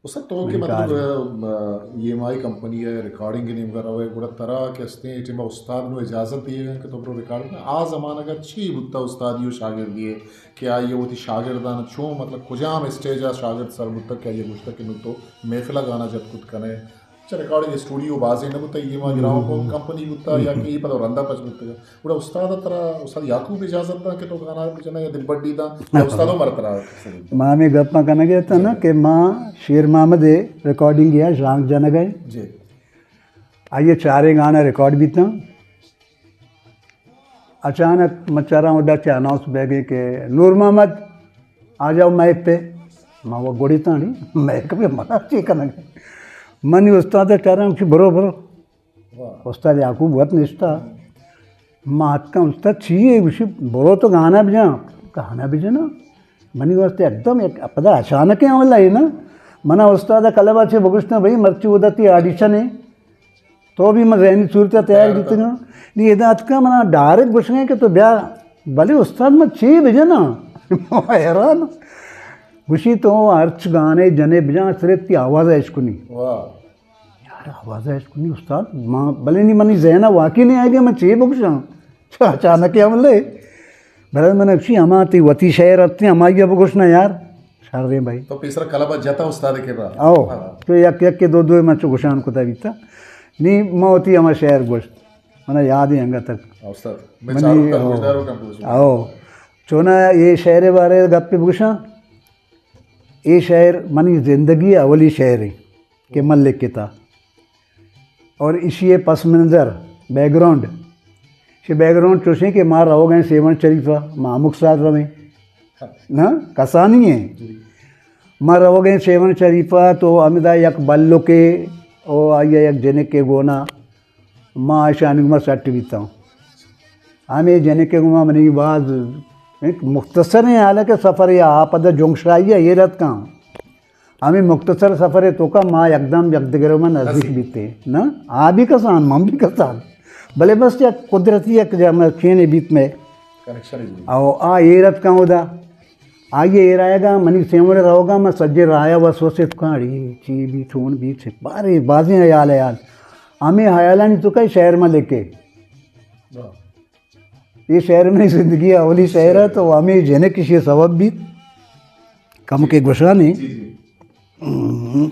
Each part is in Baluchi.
استاد، تو کہ مطلب، ریکارڈنگ۔ ام، ای ایم آئی کمپنی ءِ ریکارڈنگ ءِ نیمگ ءَ روئے، گڑا ترا کہ استیں اے ٹیم ءَ استاد نوں اجازت دیگ ءَ کہ تو برو ریکارڈ کن۔ آ زمانگ ءَ چی بوتا استادی و شاگردی ءِ کہ آئی ءَ وتی شاگرداں چون، مطلب، کجام اسٹیج ءَ شاگرد سر بوتا کہ آئی ءَ گوشتا کہ نوں تو محفل ءَ گانا جت کت کن ئے؟ چہ ریکارڈنگ اسٹوڈیو بازیں نہ بوتا، ای ایم آئی گرام فون کمپنی بوتا یا کہ اے پدا رندا پچ بوتگ؟ گڑا استاد ءَ ترا، استاد یعقوب اجازت داں کہ تو گانا بجنئے یا دلبڈی داں، یا استاد عمر ترا؟ ما ہمے گپاں کنگ ءَ اتاں نا کہ ما شیر محمد ءِ ریکارڈنگ ءَ شانک جنگ ءَ۔ جی۔ آئی ءِ چاریں گانا ریکارڈ بیتاں۔ اچانک من چاراں ادا چہ اناؤنس بیگ ءَ کہ نور محمد آ جاؤ مائک پہ۔ ما وہ گڑی تانی مائک پہ منا چی کنگ؟ منی استاد ءَ چاراں کہ برو، برو۔ واہ۔ استاد یعقوب وت نشتا۔ ما اتکاں، استاد چی ہے؟ گوشی، برو تو گانا بجا۔ گانا بجنا؟ منی واسطے ایک دم یک پدا اچانک عمل ہے نا۔ منا استاد کلبا چے بگشتاں، بھئی مرچی ادا تئی آڈیشن ہے۔ تو بھی من ذہنی صورت تیار بیتگاں۔ نی ادا اتکاں منا ڈائریکٹ گوشگیں کہ تو بیا۔ بلے استاد من چی بجنا؟ حیران۔ گوشی تو ہرچ گانے جنے بجا، صرف تئی آواز اشکنی۔ واہ۔ یار، آواز ءَ اشکنی استاد، ما، بلے نی منی ذہن ءَ واقعی نہیں آئیگا، من چی بگوشاں؟ چا-، اچانک عمل ہے۔ بلے من گوشی، ہما تئی وتی شعر اتیں، ہمائی ءَ بگوش نا یار۔ شریں بھائی۔ تو پیسرا کلب ءَ جتا استاد کے با؟ او، ہاں۔ تو یک یک کے دو دو من چو گوشان کتا بیتا۔ نی ما وتی ہما شعر گوشت۔ منا یاد ہے انگا تک۔ ہاں، استاد۔ میں منی، چاروں کا او، گوشدار ہو کم پوچھ۔ او۔ چونا اے شعر بارے گپ بگوشاں۔ اے شعر منی زندگی اولی شعر ہے۔ کہ من لکھتا۔ اور ایشی ءِ پس منظر، بیک گراؤنڈ، ایشی بیک گراؤنڈ چوشیں کہ ما روگ ءَ ایں سیون شریف ءَ، ما ہمک سال رویں۔ نا، کسانی ہیں۔ جی۔ ما روگ ءَ ایں سیون شریف ءَ تو ہمدا یک بلکے او آئی ءَ یک جنکے گونا ما اشانی گوما سٹ بیتاں۔ ہمے جنکے گوما منی باز ایک مختصریں حالانکہ سفر یا آ پدا جنگ شاہی ءَ ایر اتکاں۔ ہمے مختصر سفر ءِ توکا ما یکدم یک دگر ءَ ما نزدیک بیتیں۔ نا، آ بھی کسان، من بھی کسان۔ بلے بس یک قدرتی یک جا-، ما چینے بیت میں۔ کنیکشن ہی بیت۔ او آ ایر اتکاں ادا۔ آئی ءِ ایر آیگا، منی سیوڑ ءَ روگا، ما سجے راہ ءَ وسوسے اتکاں، اڑے چی بی، چون بی، چی بارے بازیں حیال حیال۔ ہمے حیالانی توکا شعر ما لکھے۔ واہ۔ اے شعر منی زندگی ءِ اولی شعر ہے، تو ہمے جنک ایشی سبب بیت۔ کمکے گوشانے۔ جی، جی۔ ہم۔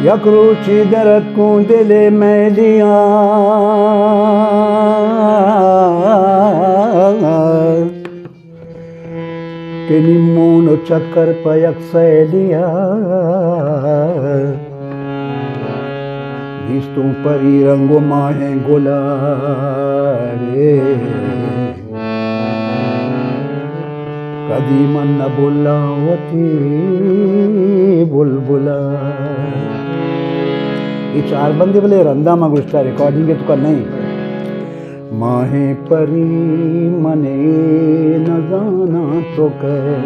یک روچے درتکوں دل ءِ میلیاں، کہ نی مون و چکر پہ یک سیلیا، دیستوں پری رنگ و ماہیں گلارے۔ کدی من نہ بھلاں وتی بلبلا۔ اے چار بندے بلے رندا ما گوشتا، ریکارڈنگ ءِ توکا نہیں۔ ماہیں پری من نزاناں تو کئے۔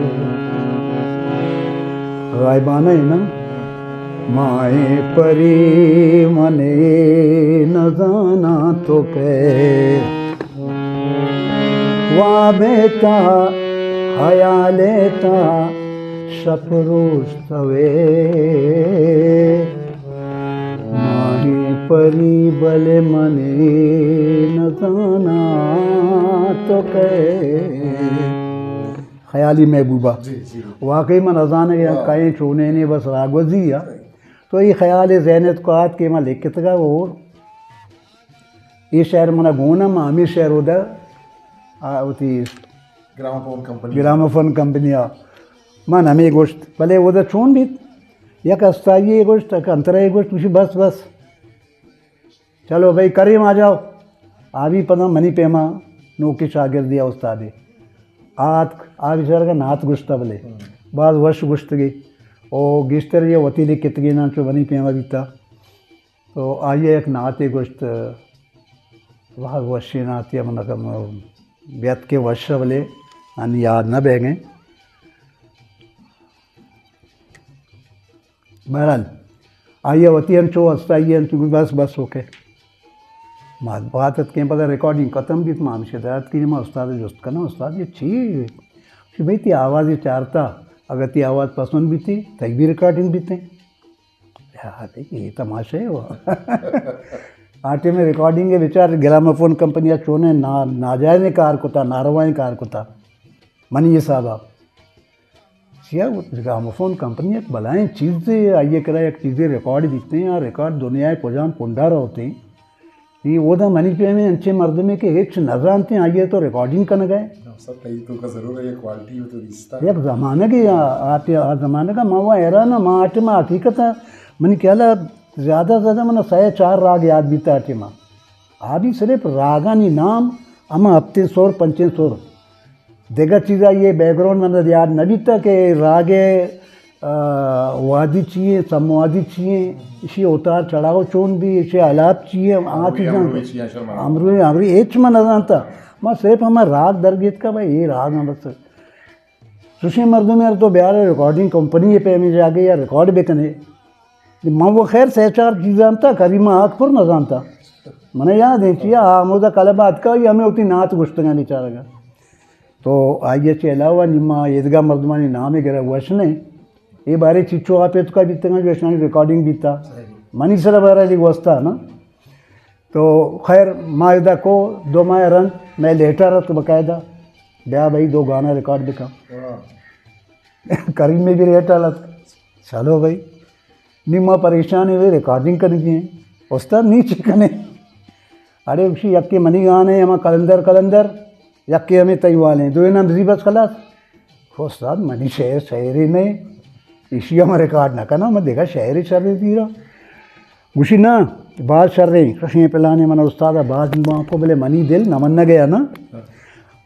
غائبانہ ہے نا۔ ماہیں پری من نزاناں تو کئے۔ واب ءِ تہا، حیال ءِ تہا، شپ روچ توے۔ ماہیں پری بلے من نزاناں تو کئے۔ خیالی محبوبہ۔ جی، جی۔ واقعی من نزانگ ءَ آں، واہ۔ کئے چونینے بس راگوزی آ۔ تو اے خیال ذہن ءِ توکا آت کہ ما لکھتگا اور اے شعر منا گون ءَ، ما ہمے شعر اودا، آ، وتی گراموفون کمپنی۔ گراموفون کمپنی ءَ من ہمے گوشت، بلے اودا چون بیت؟ یک استائی ءَ گوشت، یک انترہ ءَ گوشت، گوشی، بس، بس۔ چلو بھئی، کریم آ جاؤ۔ آ بھی پدا منی پیما نوکیں شاگردے ءَ استادے۔ آتک، آ بھی سرگا نعت گوشتا بلے۔ ہم۔ باز وش گوشتگی۔ او گیشتر یہ وتی لکھتگی نا چو منی پیما بیتا۔ تو آئی ءَ یک نعتے گوشت، واہ، وشیں نعتے، من کم بیت کہ وش، بلے من یاد نہ بیگیں۔ بہرحال، آئی ءَ وتی انچو است، آئی ءَ انچو بس، بس، اوکے۔ ما بات اتکیں، پدا ریکارڈنگ ختم بیت، ما ہمشی درات کہ ما استاد ءَ جست کناں، استاد، یہ چی؟ کہ بھئی، تی آواز یہ چارتا، اگر تی آواز پسند بیتی، تئی بھی ریکارڈنگ بیتے۔ یار، یہ تماشا ہے وہ۔ آ ٹائم ریکارڈنگ ہے، بیچار گراموفون کمپنی چونے نا-، ناجائزیں کار کتا، ناروائیں کار کتا۔ منی حساب ءَ۔ چیا گراموفون کمپنی یک بلائیں چیزے، آئی ءِ کرا یک چیزے ریکارڈ بیتیں، آ ریکارڈ دنیا ءِ کجام کنڈا روتیں۔ اے اودا منی پیمیں انچیں مردمے کہ ہچ نہ زانتیں، آئی ءَ تو ریکارڈنگ کنگ ءَ ئے۔ نہ، سر، تئی تو کا ضرور ہے، یہ کوالٹی ہو تو دیستا۔ یک زمانگے آ، آ، آ زمانگ ءَ ما وہ حیران آں، ما آ ٹائم ءَ حقیقت ءَ منی خیال ءَ زیادہ زیادہ من سئے چار راگ یاد بیتا آ ٹائم ءَ۔ آ بھی صرف راگانی نام، ہما ہفتیں سر، پنچیں سر۔ دگہ چیزا یہ بیک گراؤنڈ من یاد نہ بیتا کہ راگ ءِ، آ، وادی چی ایں، سم وادی چی ایں، اشی اوتار چڑھاؤ چون بی، اشی آلاپ چی ایں، آ امروی، چیزاں امروی چی ایں، شر مانا۔ امروی، امروی ہچ من نہ زانتا۔ ما صرف ہما راگ درگیت کا بھائی، یہ راگ ہم بس۔ چوشیں مردم یار تو بیار ریکارڈنگ کمپنی پہ ہمیں جاگے یا ریکارڈ بکنے۔ من وہ خیر سہ چار چیز زانتا، کریمہ آکپور نہ زانتا۔ من یاد ہیں چیا، آ ہمودا کلب آتکا، یہ ہمیں ہوتی نعت گوشتگاں بیچارگا۔ تو آئی ءَ چہ علاوہ نی ما ایدگہ مردمانی نام ءَ گرا وش نہ ایں۔ اے بارے چیچو آپ ءِ توکا بیتگاں جو اشانی ریکارڈنگ بیتا۔ منی سر بارہ دی گوستا نا۔ تو خیر ما ادا کو دو ماہ رند میں لیٹر ات باقاعدہ، بیا بھائی دو گانا ریکارڈ بکن۔ واہ۔ کریم میں بھی لیٹر ات۔ چلو بھائی۔ نی ما پریشان ایں، ریکارڈنگ کنگی ایں۔ استاد نی چی کنے؟ اڑے گوشی یکے منی گانے، ہما کلندر کلندر، یکے ہمیں تئی والیں، دوئے نام بزی بس خلاص۔ استاد منی شعر شعرے نہ، ایشی ہم ریکارڈ نہ کناں، من دگہ شعرے شرے دیراں۔ گوشی نہ، باز شریں، ششیں پلانے من استاد باز ما کو بلے منی دل نہ من نہ گیا نا۔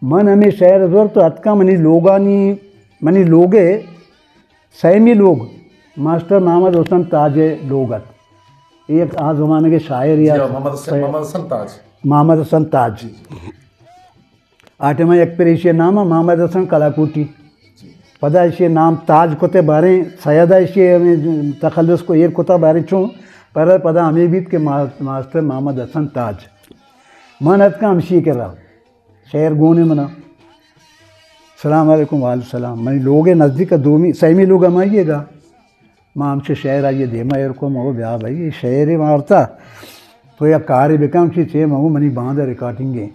من ہمیں شعر زور تو اتکا منی لوگانی، منی لوگے سیمی لوگ ماسٹر محمد حسن تاج ءِ لوگ ات۔ اے یک آ زمانگ ءِ شاعر یا جی ہاں، محمد حسن، محمد حسن تاج۔ محمد حسن تاج۔ جی، جی۔ آ ٹائم ءَ یک پر ایشی نام ءَ محمد حسن کلاکوٹی۔ جی۔ پدا ایشی نام تاج کتے باریں سید ءَ ایشی تخلص کو ایر کتا باریں چون، پر پدا ہمیں بیت کہ ما-، ماسٹر محمد حسن تاج۔ من اتکا ہمشی کرا۔ شعر گونے منا۔ سلام علیکم، وعلیکم السلام۔ منی لوگ ءِ نزدیک دومی، سیمی لوگ ہمائی گا۔ ما ہمچے شعر آئی دیما ایر کو، مگو بیا بھائی، یہ شعر مارتا۔ تو یک کاری بکن، چی چے مگو منی باند ریکارڈنگ ہے۔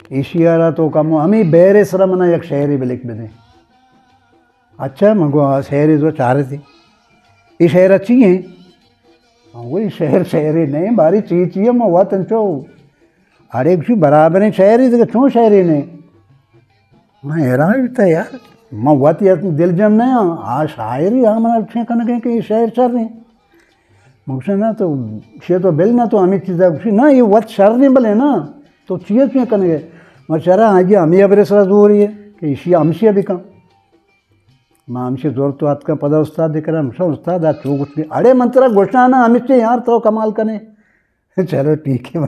ایشی آرا تو کم ہمیں بیر سرا منا یک شعر بلک بدے۔ اچھا، مگو شعر زو چارے تھی۔ یہ شعر اچھی ہیں؟ ہاں، وہی شعر، شعر نہیں، باری چی چی ہے، مو وطن چو۔ اڑے گوشی برابریں شعرے دگہ چون شعرے نے؟ من حیران بیتا یار، من وت یک دلجم نہ آں، آ شاعری آ من اچھے کنگے کہ یہ شعر شر ہیں۔ من گوشاں نہ تو شے تو بل نہ تو ہمیں چیزا گوشی نہ یہ وت شر نہیں بلے نا تو چیز چے کنگے؟ من شرا آگے ہمیں ابرے سرا زوری ہے کہ اشی ہمشی بکن۔ ما ہمشی زور تو اتکا پدا استاد دے کرا، ہمشا استاد آ چو گوشی، اڑے من ترا گوشاں نا ہمشی یار تو کمال کنے۔ چلو ٹھیک ہے۔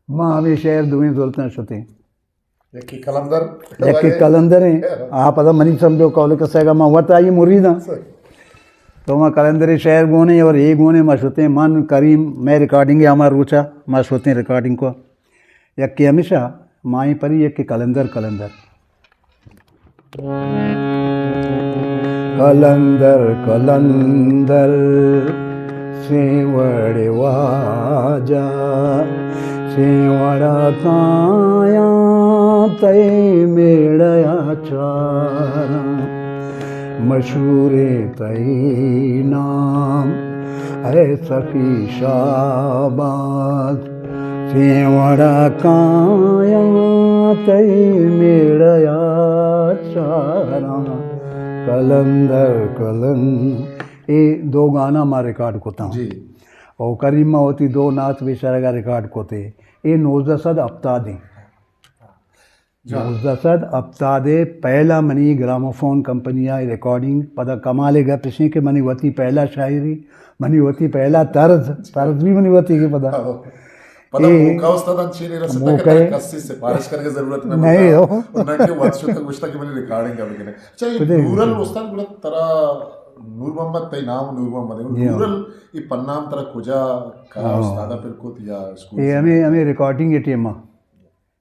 ما ہمیں شعر دوئیں زلتاں شتیں۔ یکی کلندر۔ یکی کلندر ہیں۔ آ پدا منی سمجھو قول کسے گا ما وت آئی مرید ہاں۔ صحیح۔ تو ما کلندری شعر گونے اور یہ گونے ما شتیں من کریم میں ریکارڈنگ ہے ہمارا روچا ما شتیں ریکارڈنگ کو۔ یکی ہمیشہ مائیں پری یکی کلندر کلندر۔ کلندر کلندر سیوڑ واجہ، سیوڑا کایاں تئی میڑیا چاراں، مشہور تئی نام اے سخی شاباز۔ سیوڑا کایاں تئی میڑیا چاراں، کلندر کلندر۔ اے دو گانا ما ریکارڈ کتاں۔ جی۔ او کریم ما وتی دو نعت بیچارگا ریکارڈ کتے۔ اے نوزدہ سد ہپتاد ہیں۔ جان۔ نوزدہ سد ہپتاد ء پہلا منی گراموفون کمپنی ء ریکارڈنگ، پدا کمال ء گپ اش انت کہ منی وتی پہلا شاعری، منی وتی پہلا طرز، طرز بھی منی وتی کہ پدا۔ ہاں۔ پدا اے موقع استاد انچے نہیں رستا کہ موقع ترا کسی سفارش کرنے کی ضرورت نہ نہیں ہوتا۔ ہو۔ انہاں کہ وقت شو تک گوشتا کہ منی ریکارڈنگ کا بکنے۔ اچھا، یہ کدے نورل استاد گڑا ترا نور محمد، تئی نام نور محمد ہے۔ جی ہاں۔ نورل، یہ پنام ترا کجا کہا، ہاں۔ استاد پر کت یا اسکول اے سے؟ ہمیں، ہمیں ریکارڈنگ کے ٹیما،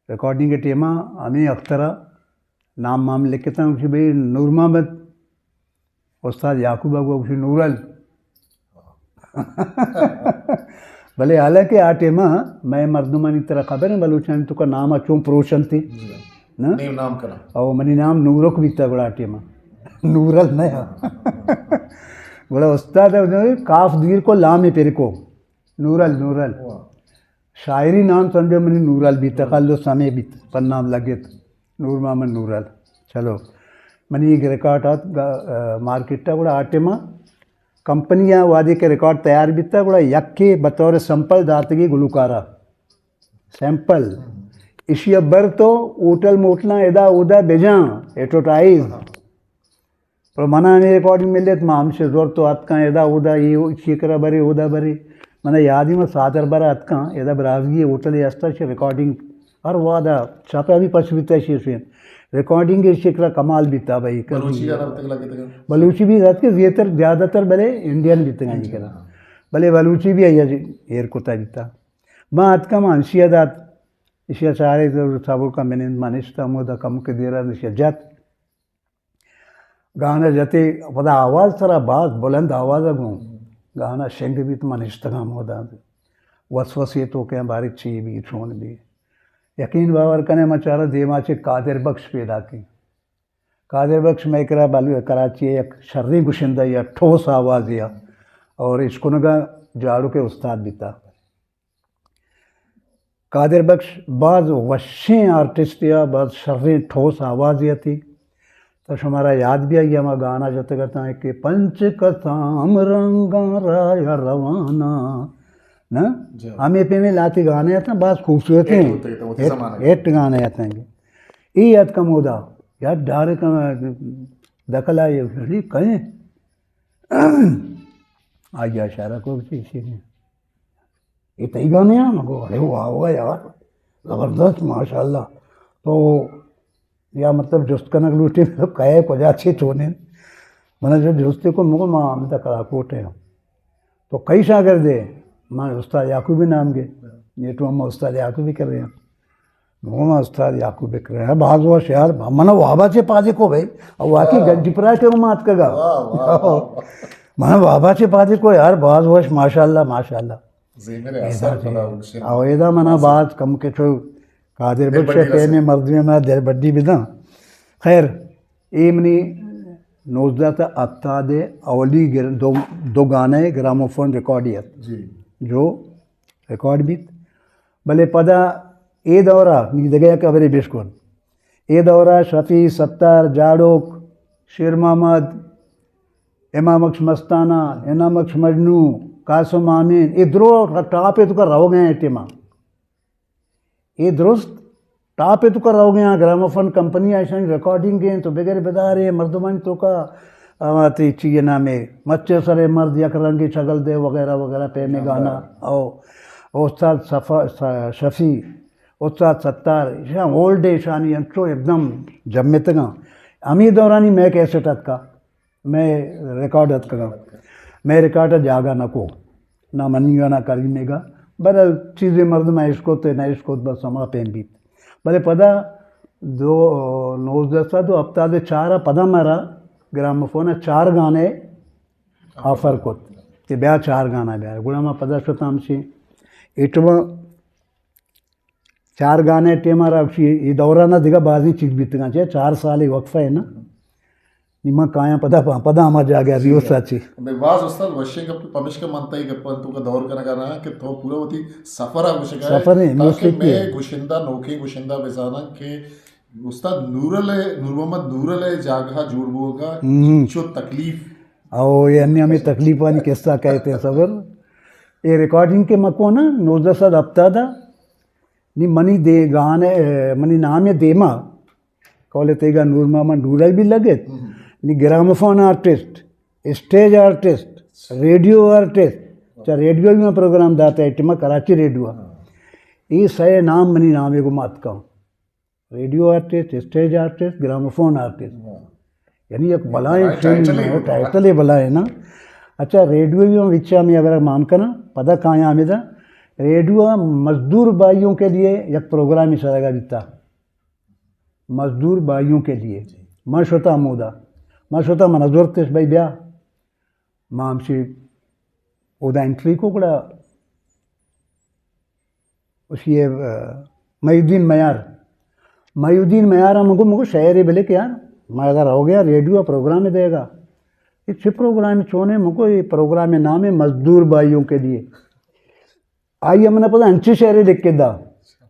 ریکارڈنگ کے ٹیما ہمیں اخترا نام مام لکھتا ہوں کہ بھئی نور محمد، استاد یعقوب ءَ گوشی نورل۔ بلے حالانکہ آ ٹیما مئے مردمانی ترا خبر ہے بلوچانی توکا نام ءَ چون پروشنتی۔ جی۔ نا؟ نیم نام کنا۔ او منی نام نورک بیتا گڑا آ ٹیما۔ نورل نہ۔ گڑا استاد ءَ کاف دیر کو لامے پر کو۔ نورل، نورل۔ واہ۔ شاعری نام سمجھو منی نورل بیت، تخلص ہمیں بیت، پر نام لگت، نور محمد نورل۔ چلو، منی ایک ریکارڈ آت، گا-، آ، مارکیٹ ءَ گڑا آ ٹیما کمپنی ءَ وہدے کہ ریکارڈ تیار بیتا، گڑا یکے بطور سیمپل داتگی گلوکارا۔ سیمپل۔ اشی ءَ بر تو ہوٹل موٹلاں ادا اودا بجاں، ایڈورٹائز۔ پر منا ہمے ریکارڈنگ ملت، ما ہمشے زرت و اتکاں، ادا اودا، اے چی کرا برے، اودا برے۔ منا یادی ما سادر برا اتکاں، ادا برازگی ہوٹلے ہستا، چہ ریکارڈنگ ہر وہدا چاپا بھی پش بیتا شی سے۔ ریکارڈنگ اے شکلا کمال بیتا بھائی۔ بلوچی گانا بتگ لگتگا؟ بلوچی بھی رات کے زیادہ تر، زیادہ تر بلے انڈین بیتگا اے کرا۔ بلے بلوچی بھی آیا ایر کتا بیتا۔ ما اتکاں، ما ہمشی دات، اشیا چارے تو صبر کا منند ما نشتا، مودا کم کے دیرا اشیا جت۔ گانا جتے، پدا آواز سرا باز بلند آواز گوں گانا شنگ بیت، من اشتگاں مودا وسوسے تو کہ بارے چی بی، چون بی۔ یقین باور کنے، من چارا دیما چے قادر بخش پیدا کی۔ قادر بخش مئے کرا بل-، کراچی یک شریں گشندہ یا ٹھوس آوازے اور اشکنگا جاڑو کے استاد بیتا۔ قادر بخش باز وشیں آرٹسٹ یا باز شریں ٹھوس آوازے اتی۔ تو شمارا یاد بھی آئی ہما گانا جتگ اتاں کہ پنچ کسام رنگاں راہ روانا۔ نا؟ جی۔ ہمیں پیمیں لاتی گانے اتاں، باز خوبصورت ہیں۔ ہٹ ہوتے تھے، وہ ہٹ، زمانہ۔ ہٹ گانے اتاں۔ ای اتکا مودا، یار ڈائریکٹ دکل آئی، کہیں؟ آئی اشارہ کو بھی چیز نہیں۔ اے تئی گانے آں؟ من گو، ارے واہ واہ یار، زبردست، ماشاءاللہ۔ تو یا مطلب جست کنگ لوٹی تو کئے کجا چے چونیں؟ من جو جست کو من گو ما ہمدا کلاکوٹ ہیں۔ تو کئی شاگرد ہے؟ من استاد یعقوبی نام گے۔ یہ تو ہم استاد یعقوبی کر رہے ہیں۔ من گو ما استاد یعقوب بکر ہیں، باز وش یار، من وابا چے پادے کو بھائی، او واقعی واہ۔ گنجی پرائے تے ما اتکگا۔ واہ، واہ، واہ، واہ۔ من وابا چے پادے کو یار، باز وش، ماشاءاللہ، ماشاءاللہ۔ زیمر اثر پدا اگشن۔ او ادا منا باز کم کے چو قادر بخش پیم مردمی ما در بڈی بداں۔ خیر، اے منی نوزدہ تا ہفتاد اولی گر-، دو، دو گانے گراموفون ریکارڈ یت۔ جی۔ جو ریکارڈ بیت۔ بلے پدا اے دورا نی دگہ یک ہبرے بشکن۔ اے دورا شفیع، ستار، جاڑوک، شیر محمد، امام بخش مستانہ، انعام بخش مجنوں، قاسم آمین، اے درو ٹاپے توکا روگ ءَ ایں ٹیما۔ اے درست ٹاپے توکا روگ ءَ ایں، گراموفون کمپنی ایشانی ریکارڈنگ ایں تو بگر بدارے مردمانی توکا، آ، تئی چی نامے، مچے سرے مرد یک رنگی چگل دے وغیرہ وغیرہ پیمیں گانا۔ او استاد صفا-، س-، شفیع، استاد ستار، ایشاں اولڈ ایشانی انچو ایک دم جمتگاں۔ ہمے دورانی مئے کیسٹ اتکا۔ مئے ریکارڈ اتکگاں۔ مئے ریکارڈ ءَ جاگہ نہ کو۔ نہ منی گا، نہ کریمے گا۔ بہرحال چیزے مردم ءَ اشکت ءُ نہ اشکت، بس ہما پیم بیت۔ بلے پدا دو، نوزدہ سد ءُ ہپتاد ءُ چار ءَ پدا مارا گراموفون ءَ چار گانے آفر کت کہ بیا چار گانا بیا۔ گڑا ما پدا شتاں ہمشی ایٹما چار گانے ٹیم ءَ را گوشی، اے دوران ءَ دگہ بازیں چیز بیتگاں، چہ چار سالے وقفہ ہے نا۔ نی من کایاں پدا، پدا ہما جاگہ ءَ ریوس ءَ چی۔ بے باز استاد وشیں گپ، پمشکا من تئی گپاں توکا دور کنگا رہاں کہ تو پورا وتی سفر ءَ گوشگا ئے، سفر ہے، تاکہ موسیقی مئے ہے۔ گشندہ، نوکیں گشندہ بزاناں کہ استاد نورل ءِ، نور محمد نورل ءِ جاگہ ءَ جوڑ بوگا ہم۔ چو تکلیف۔ او، یعنی ہمیں تکلیفانی قصہ کہتے ہیں صبر۔ اے ریکارڈنگ کہ مکو نا، نوزدہ سد ہپتاد ءَ، نی منی دے گانے، منی نام ءِ دیما، قول تیگا نور محمد نورل بھی لگت، ہم۔ نی gramophone artist, stage artist, radio artist, چا ریڈیو بھی میں پروگرام داتا ہے، ٹیما کراچی ریڈیو۔ ہاں۔ اے سئے نام منی نام ءِ گو مات کا۔ Radio artist, stage artist, gramophone artist. واہ۔ یعنی یک بلائیں بلائیں فلم ٹائٹل ہے، ہے، ٹائٹل ہے بلائیں نا۔ اچھا، ریڈیو بھی ہم وچا میں اگر مان کنا، پدا کایاں ہمیں دا، ریڈیو مزدور بھائیوں کے لیے یک پروگرام ہی سرگا بیتا، مزدور بھائیوں کے لیے۔ جی۔ ما شتا مودا، ما شتا من زورتش بھائی بیا، ما ہمشی اودا انٹری کو گڑا اسی، آ، محی الدین میار۔ محی الدین میار ہم گو، مگو شعر بلے کہ یار، ما اگر ہو گیا ریڈیو پروگرام دے گا۔ یہ چھ پروگرام چونے؟ مگو یہ پروگرام نام ہے مزدور بھائیوں کے لیے۔ آئی ہم نے پتا انچی شعر لکھ کے دا۔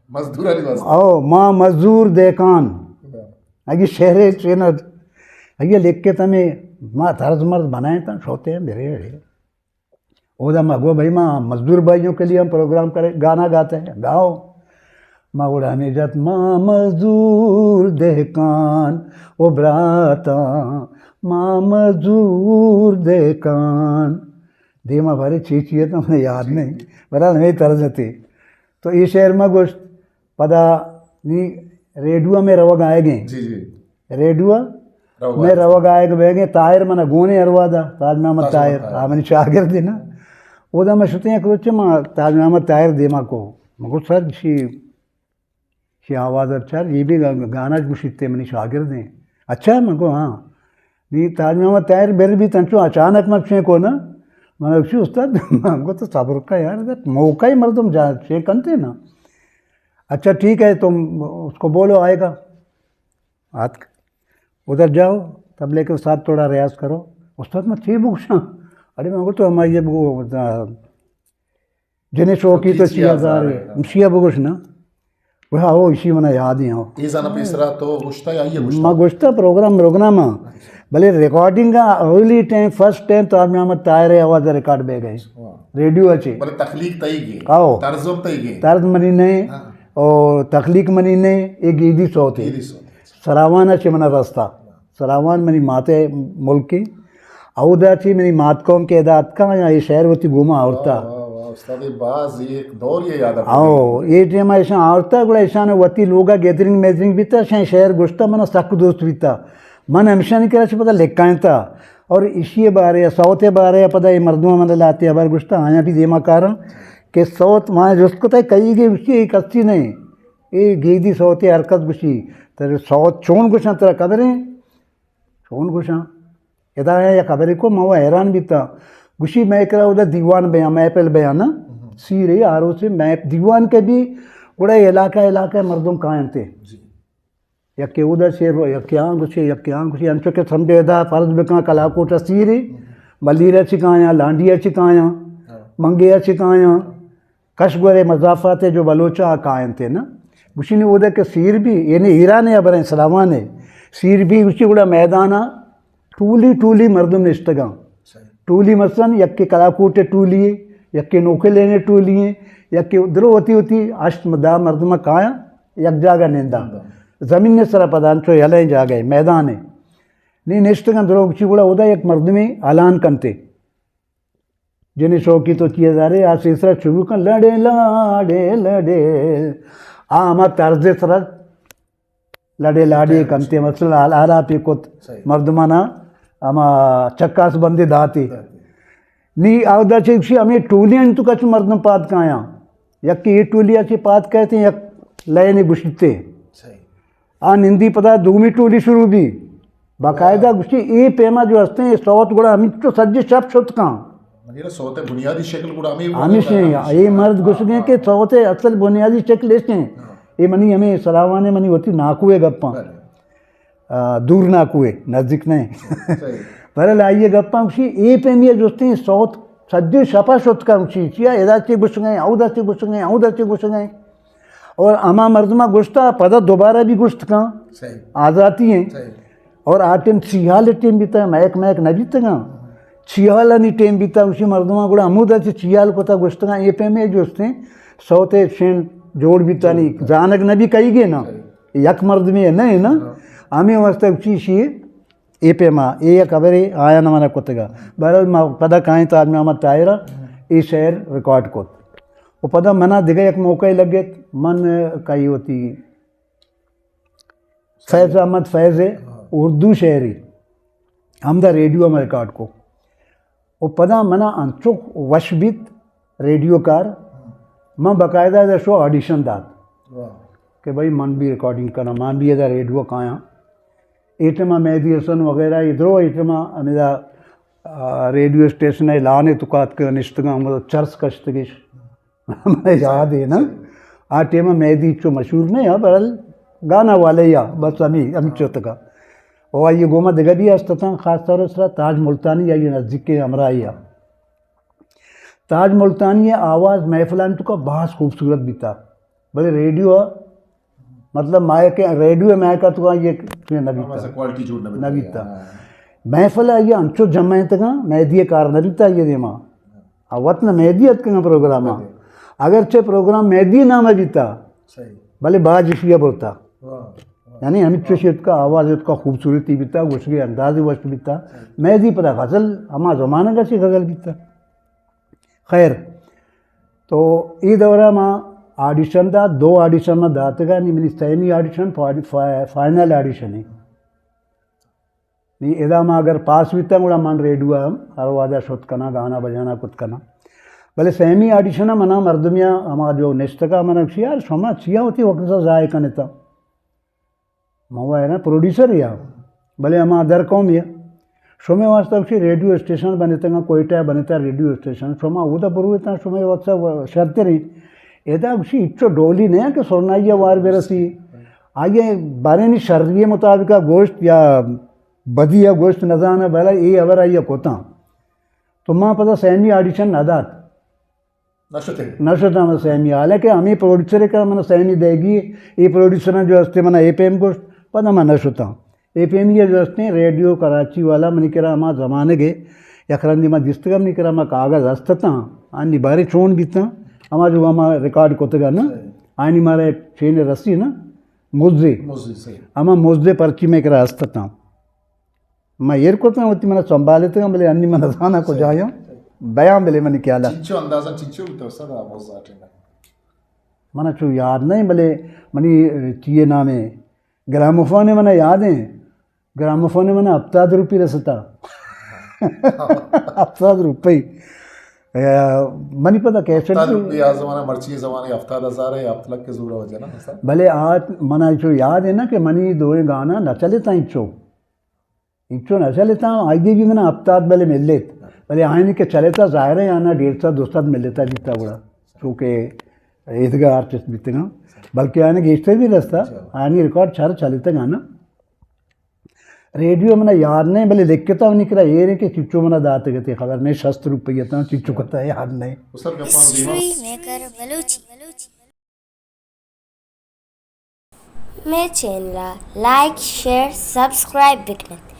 مزدور علی واسطے۔ او، ما مزدور دہکان۔ اگی شعر چینت، اگی لکھ کے تمہیں ما طرز مرز بنائے تا، چھوتے ہیں میرے۔ اودا ما گو بھائی، ما مزدور بھائیوں کے لیے ہم پروگرام کرے، گانا گاتے ہیں، گاؤ۔ ما گڑا ہمیں جات، ما مزدور دہکان، او براتا، ما مزدور دہکان۔ دیما بارے چی چی ہے تو ہمیں یاد نہیں، بہرحال ہمیں طرز تھی۔ تو یہ شعر ما گوشت، پدا نی ریڈیو میں روگ آئے گئے۔ جی، جی۔ ریڈیو روگ میں آئے۔ روگ آئے گئے، طاہر منا گونے اروا دا، تاج محمد تاج محمد طاہر، طاہر۔ آ منی شاگرد ہے نا۔ اودا میں شتے ہیں کروچے، ما تاج محمد طاہر دیما کو۔ مگو سر، شی، شی آواز اچھا، یہ بھی گا-، گانا گوشیتے، منی شاگرد ہیں۔ اچھا، مگو ہاں۔ نی تاج محمد طاہر بر بھی تنچو اچانک مکشیں کو نا۔ من اچھی استاد، ہم کو تو صبر کا یار، موقع ہی مردم جا، چے کنتے نا۔ اچھا ٹھیک ہے، تم اس کو بولو، آئے گا۔ آت ادھر جاؤ، تبلے کے ساتھ تھوڑا ریاض کرو۔ استاد، میں چی بگوشاں؟ ارے میں تو ہماری یہ بگو، جنہیں شوقی تو چی ہزار ہے۔ شیا بگوش نا۔ وہ ہاں، وہ اسی منا یاد ہی ہو۔ یہ زانا پیسرا تو گوشتا یا یہ گوشتا؟ ما گوشتا پروگرام، پروگرام ہاں۔ بلے ریکارڈنگ کا اولی ٹائم، فرسٹ ٹائم تاج محمد طاہر آواز ریکارڈ بہ گئے۔ واہ۔ ریڈیو اچے۔ بلے تخلیق تئی گی۔ آؤ۔ طرز ہم تئی گی۔ طرز منی نہیں۔ ہاں۔ او تخلیق منی نہیں، یہ گیدی صوت ہے۔ گیدی صوت ہے۔ سراوان اچے منا رستہ۔ سراوان منی ماتے ملک ہے۔ اودا چی منی مات قوم کے ادا اتکا یا یہ شہر وتی گوما آورتا۔ واہ، واہ، واہ، استاد، باز ایک دور یہ یاد آتا۔ آؤ، یہ ٹائم ایشان آورتا، گڑا ایشان وتی لوگا گیدرنگ میدرنگ بیتا، شان شہر گوشتا، منا سک دوست بیتا۔ من ہمیشہ نہیں کرا چھ پتا لکھائیں تا۔ اور اسی بارے، صوت بارے پتا یہ مردم من لاتے خبر گوشتا، آیا بھی دیما کارا کہ صوت وہاں جست کو تا کئی گے اسی ایک ہستی نہیں۔ اے گیدی صوت ہر کس گوشی، ترا صوت چون گوشاں ترا خبر ہیں؟ چون گوشاں؟ ادا یک خبرے کو، ما وہ حیران بیتا۔ گوشی میں کرا ادا دیوان بیاں، محفل بیاں نا۔ سیرے آروسے میں دیوان کے بھی گڑا علاقہ علاقہ مردم کائنتے۔ جی۔ یکے ادا شعر، یکے آں گوشے، یکے آں گوشے، انچو کہ سمجھے ادا فرض بکاں کلاکوٹ سیرے، ملیر چکایاں، لانڈی چکایاں، ہاں۔ منگے چکایاں۔ کش گورے مضافات جو بلوچا کائنتے نا۔ گوشی نی اودا کہ سیر بھی، یعنی ایران ہے، ابر سلامان ہے۔ سیر بھی گوشی گڑا میدانا ٹولی ٹولی مردم نشتگاں۔ صحیح۔ ٹولی مثلاً یکے کلاکوٹ ٹولی ہے، یکے نوکے لینے ٹولی ہے، یکے درو ہوتی ہوتی ہشت مدا مردم کایاں یک جاگہ ننداں۔ ننداں۔ زمین نے سرا پدان چو یلیں جاگہ ہے، میدان ہے۔ نی نشتگاں درو گوشی گڑا اودا یک مردمے اعلان کنتے۔ جنی شوقی تو چی ہزارے، آ سیسرا شروع کن، لڑے لاڑے لڑے۔ آ ہما طرز سرا لڑے لاڑے کنتے، مثلاً آل-، آلاپی کت، صحیح۔ مردمانا ہما چکاس بندے داتے۔ داتے۔ نی آودا چے گوشی ہمیں ٹولیاں تو کچھ مردم پاد کایاں۔ یک یہ ٹولیا چے پاد کہتے، یک لائنے گوشتے۔ صحیح۔ آ نندی پدا دومی ٹولی شروع بی۔ باقاعدہ گوشتی، اے پیما جو ہستے ہیں، اے صوت گڑا ہمیں تو سجے شپ شت کاں۔ مگر صوت بنیادی شکل گڑا ہمیں ہمیش ہیں، اے مرد گوشگیں کہ صوت اصل بنیادی شکل ایش ہیں۔ ہاں۔ اے منی ہمیں سلاوانے منی ہوتی ناکوے گپاں۔ بلے۔ آ، دور ناکوے، نزدیک نہیں۔ صحیح۔ بہرحال آئیے گپاں گوشی، اے پیمی جستے ہیں صوت سجے شپا شت کاں گوشی، چیا ادا چے گوشگیں، اودا چے گوشگیں، اودا چے گوشگیں۔ اور ہما مردما گوشتا، پدا دوبارہ بھی گوشت کاں۔ صحیح۔ آزاتی ہیں۔ صحیح۔ اور آ ٹائم چیہال ٹائم بیتا، مائک مائک نہ بیتگاں۔ چیہالانی ٹائم بیتا، اسی مردما گڑا ہمودا چے چیہال کتا گوشتگاں، اے پیمے جو استیں، صوت شین جوڑ بیتا نہیں، زانگ نہ بھی کئی گے نا۔ صحیح۔ یک مردمے نہ ہے نا۔ ہاں۔ ہمیں واسطہ اسی شی اے پیما، اے یک خبرے آیا نہ منا کتگا۔ بہرحال ما پدا کائیں تاج محمد طاہرہ، اے شعر ریکارڈ کت۔ و پدا منا دگہ یک موقع لگت، من کئی ہوتی فیض احمد فیض ہے، اردو شعری۔ ہمدا ریڈیو ءَ ما ریکارڈ کو۔ و پدا منا انچو وش بیت ریڈیو کار، من باقاعدہ ادا شو آڈیشن دات واہ۔ کہ بھئی من بھی ریکارڈنگ کناں، من بھی ادا ریڈیو کایاں۔ اے ٹائما مہدی حسن وغیرہ اے درو اے ٹائما ہمدا، آ، ریڈیو اسٹیشن ءِ لان ءِ توکا اتکگ نشتگاں، مطلب چرس کشتگش۔ منا یاد ہے نا، آ ٹائما مہدی چو مشہور نہیں، ہاں، بہرحال گانا والے یا بس ہمیں، ہمیں چوتکا۔ او آئیے گوما دگہ بھی استتاں، خاص طور سرا تاج ملتانی آئیے نزدیک کے ہمراہی آ۔ تاج ملتانی ءِ آواز محفلانی توکا باز خوبصورت بیتا، بلے ریڈیو ءَ، مطلب مائک، ریڈیو ءِ مائک ءِ توکا یہ نہ بیتا۔ ہاں، ویسا کوالٹی جوڑ نہ بیتا۔ نہ بیتا۔ ہاں۔ محفل ءَ آئی انچو جمع اتکاں، مہدی ءِ کار نہ بیتا آئی دیما۔ آ وت نہ مہدی اتکاں پروگرام ءَ۔ بلے۔ اگرچہ پروگرام مہدی ءِ نام ءَ بیتا، صحیح۔ بلے باز اشی ءَ برتا۔ واہ، واہ۔ یعنی ہمیں چوشی اتکا، آواز اتکا، خوبصورتی بیتا، گوشگے انداز وش بیتا۔ صحیح۔ مہدی پدا غزل، ہما زمانگ ءَ چی غزل بیتا۔ خیر، تو اے دورہ ما آڈیشن دات، دو آڈیشن ما داتگا، نی منی سیمی آڈیشن فا-، فا-، فائنل آڈیشن ہے۔ نی ادا ما اگر پاس بیتاں، گڑا من ریڈیو ءَ ہم ہر وہدا شت کناں، گانا بجانا کت کناں۔ بلے سیمی آڈیشن ءَ منا مردمیا ہما جو نشتگا منا گوشی، یار شما چیا وتی وقت ءَ ضائع کنتا؟ من وا حیران، پروڈیوسر یا، بلے ہما در قوم یا۔ شمے واسطہ گوشی ریڈیو اسٹیشن بنتگاں، کوئٹہ بنتا ریڈیو اسٹیشن، شما اودا بروتاں، شمے واسطہ شرتریں۔ ادا گوشی ہچو ڈولی نہ کہ سرنائی ءَ وار برسی۔ آئیے بارینی شری مطابق گوشت یا بدی ءَ گوشت نزاناں، بلے اے ہبر آئی ءَ کتاں۔ تو ما پدا سیمی آڈیشن نہ دات۔ نہ شتیں۔ نہ شتاں من سیمی، حالانکہ ہمیں پروڈیوسر ءِ کرا من سیمی دیگی، اے پروڈیوسر جو ہستے من اے پیم گوشت، پدا من نہ شتاں۔ اے پیمی جو ہستیں ریڈیو کراچی والا منی کرا ہما زمانگ ءَ یک رندی ما دیستگا منی کرا ہما کاغذ ہستتاں، آنی بارے چون بیتاں، ہما جو ہما ریکارڈ کتگا نا، آنی مارا یک چین رسی نا، مزے۔ مزے، صحیح۔ ہما مزے پرچی مئے کرا ہستتاں۔ ما ایر کتاں وتی منا سنبھالتگاں، بلے انی من نزاناں کجایاں بیاں، بلے منی خیالا۔ چنچو اندازاں چنچو بوتا استاد آ مزا ٹائم؟ منا چو یاد نہیں، بلے منی، اے، چیئے نام ہے، گراموفون منا یاد ہیں، گراموفون منا ہفتاد روپی رستا۔ ہفتاد روپی۔ اے، منی پتا کیسٹ ہفتاد روپی آ زمانہ، مرچی زمانے ہفتاد ہزار ہے، ہفت لکھ کے زور وجہ نا استاد۔ بلے آ منا چو یاد ہے نا کہ منی دوئیں گانا نہ چلتا انچو۔ انچو نہ چلتا، آئی بھی منا ہفتاد بلے ملیت۔ بلے آئینی کہ چلتا ظاہر ہے، آنا ڈیڑھ سو دو سو ملیتا بیتا گڑا۔ چونکہ ایدگہ آرٹسٹ بیتگاں۔ بلکہ آنے گیشتر بھی رستا، آنی ریکارڈ چار چلتگا نا۔ ریڈیو منا یاد نہیں، بلے لکھتا منی کرا ایر ہے کہ چچو منا داتگتے، خبر نہیں، شست روپیہ تا چچو کتا یاد نہیں۔ History maker Balochi. مئے چینل ءَ لائک، شیئر، سبسکرائب بکنت۔